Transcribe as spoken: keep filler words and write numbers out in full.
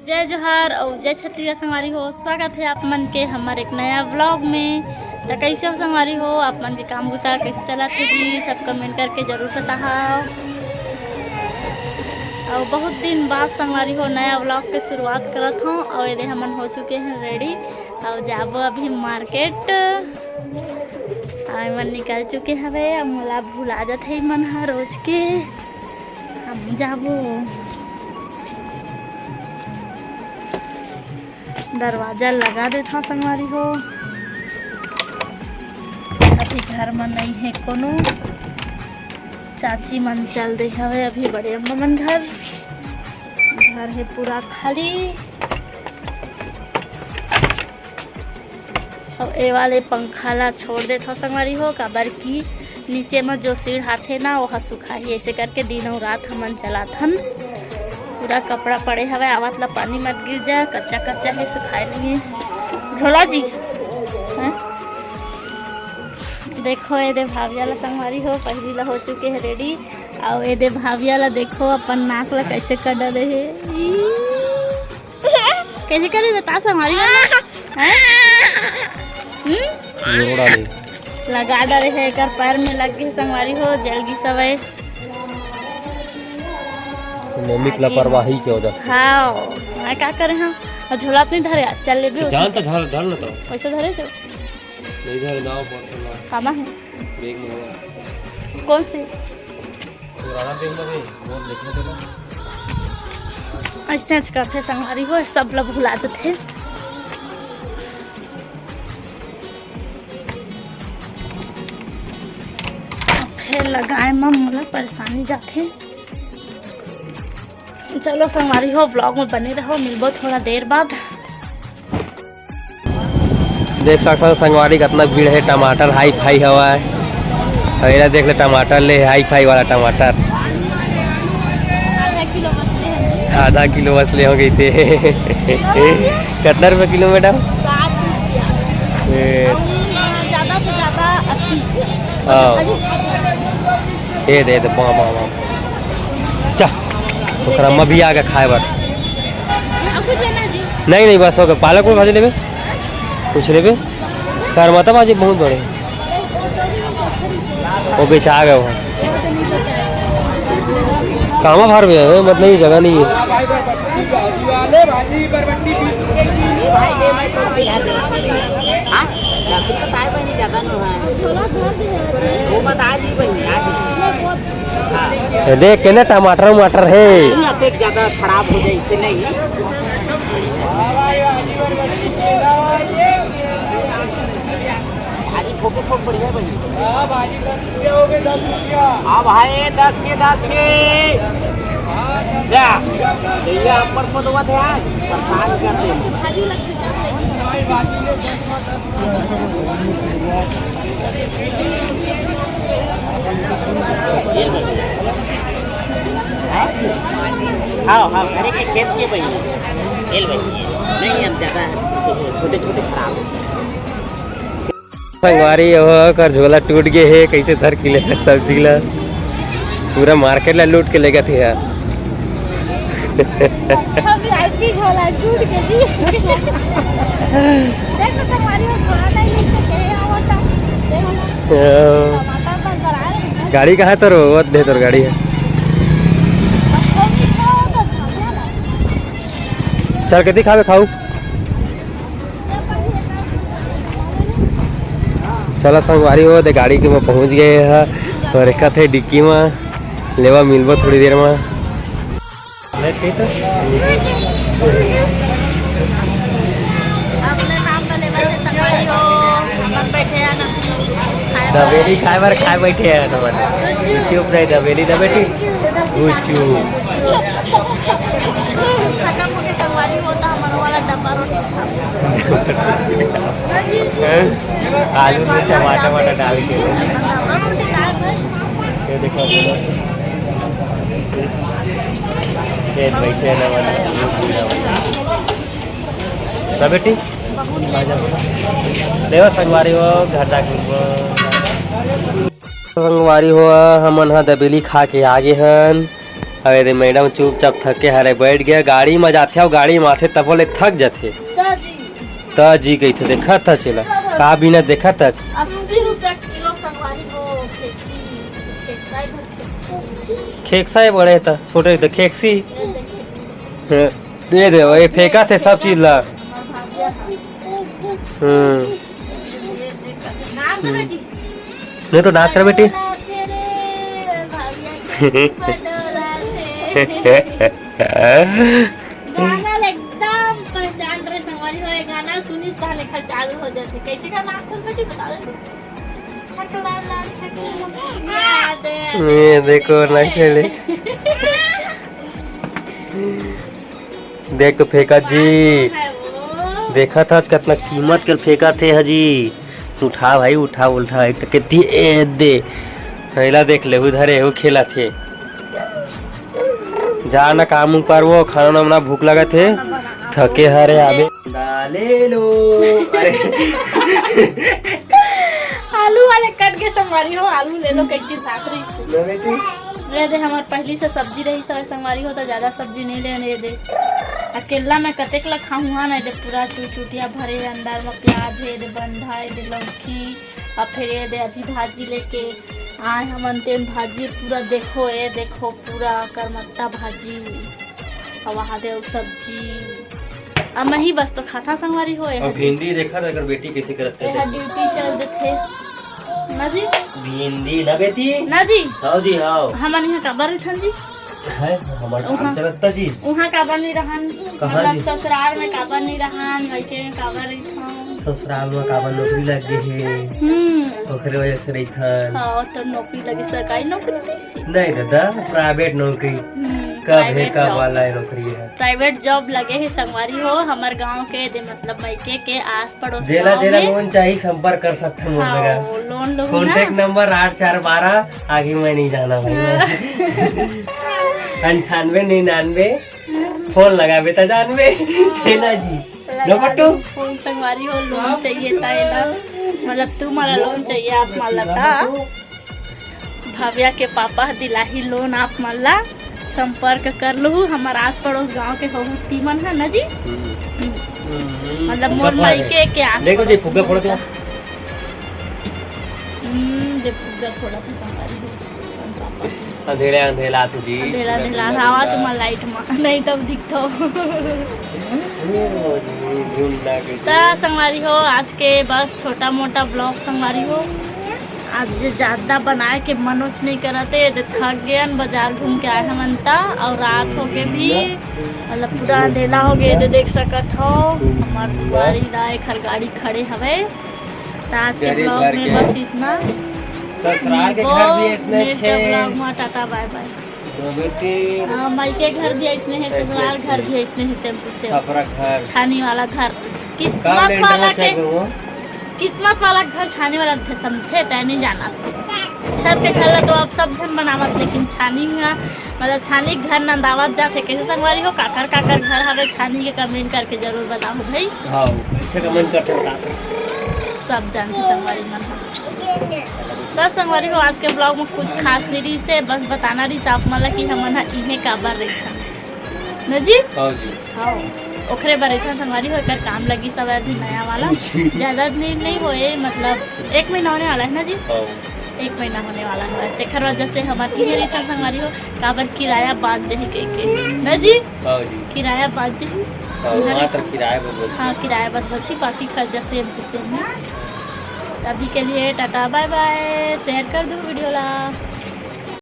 जय जोहार अउ जय छत्तीसगढ़ संगवारी हो, स्वागत हे आप मन के हमर एक नया vlog में। त कइसे हो संगवारी हो, आप मन के काम बुता कइसे चलत हे जी, सब comment करके जरूर बताहव। अउ बहुत दिन बाद संगवारी हो नया vlog के शुरुआत करत हव। अउ एदे हमन हो चुके हैं ready, अउ जाबो अभी market। अउ एमन निकल चुके हवे, अउ मोला भुला जाथे एमन ह रोज के। हम जाबो। दरवाजा लगा देथव संगवारी हो। अभी घर म नइ हे कोनो। चाची मन चल दे हवे अभी बड़े अम्मा मन घर। घर हे पूरा खाली। अउ ए वाले पंखा ला छोड़ देथव संगवारी हो, काबर कि नीचे म जो सीढ़ आथे ना, ओहा सुखाही। ऐसे करके दिन अउ रात हमन चलाथन। पूरा कपड़ा पड़े हवय, आवत ला पानी मत गिर जा, कच्चा कच्चा हे, सुखाए नहीं हे। झोला जी, हैं? देखो, एदे भाविया ला संगवारी हो, पहिली ला हो चुके हे ready। अउ एदे भाविया ला देखो, अपन नाक ला कैसे कटा दे हे। ई। कैसे करे बता संगवारी वाला? हैं? हम्म? जोरो डाले। लगा डाले हे, एकर पैर में लग गए संगवारी हो, जल गई सवय। मम्मी की लापरवाही के वजह से। हाँ, मैं क्या करे हम? और झोला अपनी धरे, चल ले भी तो उठा। जान तो धर, धर ना तो। कैसे धरे थे? नहीं धरे, लाओ, बोतल लाओ। कामा है? बैग में होगा। कौन से? पुराना बैग में नहीं, वो देखने के बाद। अइसे अच करथे संगवारी हो, सब ला भुला देथे। फेर लगाए म मोला परेशानी जाथे। चलो संगवारी हो, vlog में बने रहो, मिलबो थोड़ा देर बाद। देख सकथव संगवारी, कतना भीड़ हे, टमाटर हाई फाई हवय। अउ एला देख ले, टमाटर ले, हाई फाई वाला टमाटर। आधा किलो बस ले हो गई थे। कतना रुपये किलो मैडम? साठ रुपया। ए। अउ ज़्यादा से ज़्यादा अस्सी। हाँ। ये दे दे, वाह, वाह, वाह। चा, ओकरा म भी आगे खाए बर। नहीं, नहीं, बस हो गया। पालक में भाजी लेबे? कुछ लेबे? करमता भाजी बहुत बड़े। वो बेचा गए वो। कामा भर में है, मतलब, ये जगह नहीं है। हाँ? दस रुपये ताए बनी, ज़्यादा नहीं है। वो बता दी बनी, आ गई। हाँ। ये देख के ना, टमाटर वमाटर है। नहीं, अतेक ज़्यादा खराब हो जाए, इसे नहीं। भाजी ठोके ठोक बढ़िया बनी। हाँ भाई, दस रुपया हो गए, दस रुपया। हाँ भाई, दस से, दस से। क्या? भैया, अपर पदवा थे आज, परेशान कर दे। हाँ, हाँ, घरे के खेत के बनी। तेल बनी है। नहीं, अब ज़्यादा है। छोटे, छोटे खराब है। संगवारी हो, ओकर झोला टूट गए हे, कैसे धर के ले सब्जी ला। पूरा market ला लूट के लेगत हे यार। अच्छा, V I P झोला टूट के जी। देखो संगवारी हो, झोला नहीं लेके गए, आवता। देखो, हाँ। टमाटर पर आ रहे हैं। गाड़ी कहाँ तोर? वो दे तोर गाड़ी है। बस वो भी तो, तो झाड़ियाँ ना। चल, कति खाबे खाऊ? चला संगवारी हो, दे गाड़ी के में पहुंच गए ह। और कथे डिक्की में लेवा, मिलबो थोड़ी देर में। अपने नाम का लेवा के संगवारी हो, अपन बैठे हैं ना। दबेली खाए बर खाए बैठे हैं तो बस। चुप रहे दबेली, दबेली। गुचू। खत्म हो गए संगवारी हो, तो हमारा वाला डब्बा रोटी। हैं? आलू में टमाटर वाटर डाल के। ये देखो, ये बैठे हैं ना वाला, ये पूरा वाला। ना बेटी? देखो संगवारी हो, घर जाके संगवारी हो, हमन ह दबेली खा के आ गे हन। अरे रे, मैडम चुपचाप थके हरे, बैठ गया, गाड़ी में जाथे अउ गाड़ी में आथे तब ले थक जाथे। त जी। त जी कहिथे, देखत हच एला, का बिना देखत हच। अस्सी रुपया किलो संगवारी हो, खेकसी, खेकसाई भर खेकसी। खेकसाई बड़े त छोटे त खेकसी। ये देखे। हाँ, दे दे, ये फेंकत हे सब चीज ला। हमार भाभिया है। हम्म। ये, ये, ये, नाम तो बेटी। नहीं तो डांस कर बेटी। गाना एकदम पहचान रहे संगवारी हो, ये गाना सुनिस त लेखा चालू हो जाथे। कैसे का नाम सुन बेटी बता दे। छकला ला छकला, याद है। ये देखो ना चले। देख तो फेंका जी। है वो। देखत हच कतना कीमत के फेंकत हे हजी। उठा भाई, उठा, उठा, एक टके दी, ए दे। हैला देख ले, उधर है, वो खेलत हे। जा ना काम उम पर, वो खाना ना बना, भूख लगत हे, थके हरे आबे। ले लो। अरे। आलू वाले कट के संगवारी हो, आलू ले लो, कैची भात रही। ले बेटी। ये दे, हमार पहली से सब्जी रही, सब संगवारी हो तो ज्यादा सब्जी नहीं लेने दे। अकेला मैं कतेक ला खाऊंगा ना, ये दे पूरा चुचुटिया भरे अंदर में प्याज है, ये दे बंधा, ये दे लौकी, और फिर ये दे अभी भाजी लेके आए हमन तेन भाजी पूरा देखो, ये देखो पूरा करमत्ता भाजी, और वहाँ दे सब्जी, अब मैं ही बस तो खाता संगवारी हो। और भिंडी देखा था अगर बेटी कैसे करत है, ये ड्यूटी चल देथे ना जी। भिंडी ना बेटी। ना जी। हाँ जी, हाँ। हमन यहाँ काबर रहिथन जी? है, हमार काम उहाँ चलत जी। उहाँ काबर नहीं रहन? कहाँ मतलब जी? ससुराल में काबर नहीं रहन, मायके में काबर रहिथन? ससुराल में काबर नौकरी लग गई है, हम्म। ओकरे वजह से रहिथन। हाँ, तो नौकरी लगे, सरकारी नौकरी कैसी? नहीं दादा, प्राइवेट नौकरी। हम्म, कब है, प्राइवेट कब जॉब। वाला है नौकरी है? प्राइवेट जॉब लगे है संगवारी हो, हमर गांव के दे, मतलब मायके के आस पड़ोस जेला गांव जेला में। लोन चाहिए, संपर्क कर सकते हैं मोर हाँ, लगा। लोन लो ना। कॉन्टैक्ट नंबर आठ चार बारह, आगे मैं नहीं जाना भाई मैं। हाँ। अंठानवे निन्यानवे, फोन लगाबे त जानबे। है ना जी? लो पट्टू। फोन संगवारी हो, लोन चाहिए ता एला, मतलब तुम्हारा लोन चाहिए आप मन ला ता। भाविया के पापा ह दिलाही लोन आप मन ला, संपर्क कर लहू। हमर आस पड़ोस गांव के होहू तीमन है ना जी? हम्म। हम्म। हम्म, मतलब फुग्गा मोर फोड़ा दे। मायके के आस देखो जी, पड़ोस फुग्गा में फोड़ा दे। होता। हम्म, दे फुग्गा फोड़ा था संगवारी हो। अंधेरा अंधेरा तू जी। अंधेरा अंधेरा हवा तुम लाइट में नहीं तब दिखतो। ढूंढना के त संगवारी हो, आज के बस छोटा मोटा ब्लॉग संगवारी हो। आज ज्यादा बनाए के मनोच नहीं करत हे, एदे थक गयन, बाजार घूम के आए हमन त, और रात हो के भी मतलब पूरा अंधेरा हो गए, एदे देख सकत हो हमार दुआरी ला एक हर गाड़ी खड़े हवे। त आज के गरीब ब्लॉग घर में के बस इतना। ससुराल के घर भी मिलबो ऐसने next छे। Vlog में, टाटा बाय बाय। दो बेटी। हाँ, मायके घर भी ऐसने है, ऐसने ससुराल घर छे। भी ऐसने है, same to same। खपरा घर। छानी वाला घर। का किस्मत लेंटर वाला में के, चल गए वो? किस्मत वाला घर छानी वाला घर समझे, तै नहीं जाना। छत के घर ला तो आप सब झन बनावत, लेकिन छानी में, मतलब छानी घर नंदावत जाथे। कैसे संगवारी हो, काकर काकर घर हवे छानी के, comment करके जरूर बताओ भाई। हाँ, ऐसे comment करके बताओ। सब जानते संगवारी मन। बस संगवारी हो, आज के ब्लॉग में कुछ खास नहीं रहिस हे, बस बताना रहिस आप मन ला कि हमन ह इहें काबर रहिथन। न जी? हाँ जी। हाँ, ओखरे बर रहिथन संगवारी हो, एकर काम लगी सब अभी नया वाला। ज्यादा दिन नहीं होए, मतलब एक महीना होने वाला है ना जी? हाँ। एक महीना होने वाला है, तेखर वजह से हमन इहें रहिथन संगवारी हो, काबर किराया बांच जाही कह के। न जी? हाँ जी। किराया बांच जाही। हाँ, वहाँ तो किराया बस बची। हाँ, किराया बस बची, बाकी खर्चा same to same है। अभी के लिए टाटा बाय बाय, share कर दो video ला।